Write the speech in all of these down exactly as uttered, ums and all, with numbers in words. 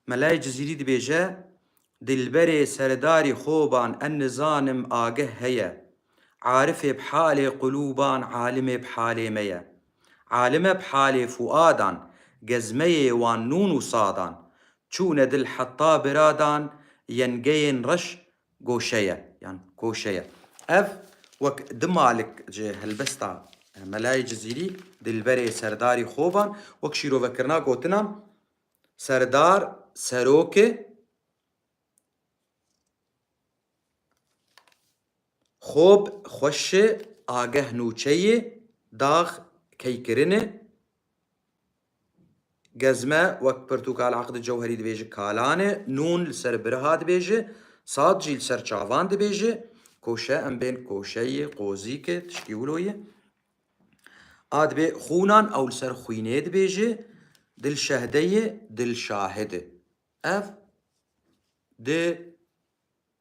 Melayê Cizîrî dibêje, Dilberê serdarî xoban en nizanim ageh heye. Arifê bi halê qulûban alimê bi halê me ye. Alime bi halê fuadan, gezmeyê wan nûn û sadan. Çûne dil heta biradan, yengeyên reş goşe ye, yan koşe ye. Ev wek di malik ji helbesta Melayê Cizîrî, Dilberê serdarî xoban, wek şîrovekirina gotinan, serdar, serokê, xob, xweşi, ageh, nûçeyê, dax, keykirini, gezme, wek pirtûka li Eqdi Cewherî dibêje kalan e, nûn li ser biriha dibêje, sad jî li ser çavan dibêje, koşe em bên koşeyê, qozîke, tişkî wilo ye. A dibê xûnan ew li ser xwînê dibêje, dil şehde ye, dil şahide. Ev di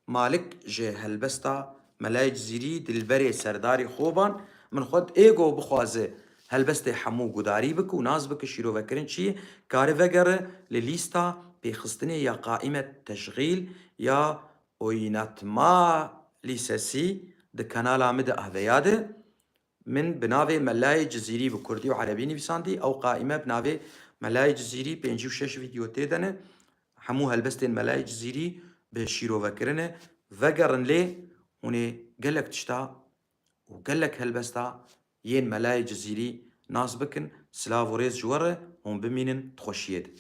malik ji helbesta Melayê Cizîrî, Dilberê serdarî xoban, min xwet ê go bixwaze helbestê hemû gudarî bike û nas bike şîrovekirin çi ye, kare vegere li lîsta pêxistinê ya qaîmet teşxîl ya oynatma lîsesî di kanala min de aveya de. Min bi navê Melayê Cizîrî bi kurdî û erebî nivîsandî. Ew qaîme bi navê Melayê Cizîrî pêncî û şeş vîdeo tê de ne. Hemû helbestên Melayê Cizîrî bi şîrove kirine. Vegerin lê hûn ê gelek tişta û gelek helbesta yên Melayê Cizîrî nas bikin. Silav û rêz ji we re, hûn bimînin di xweşiyê de.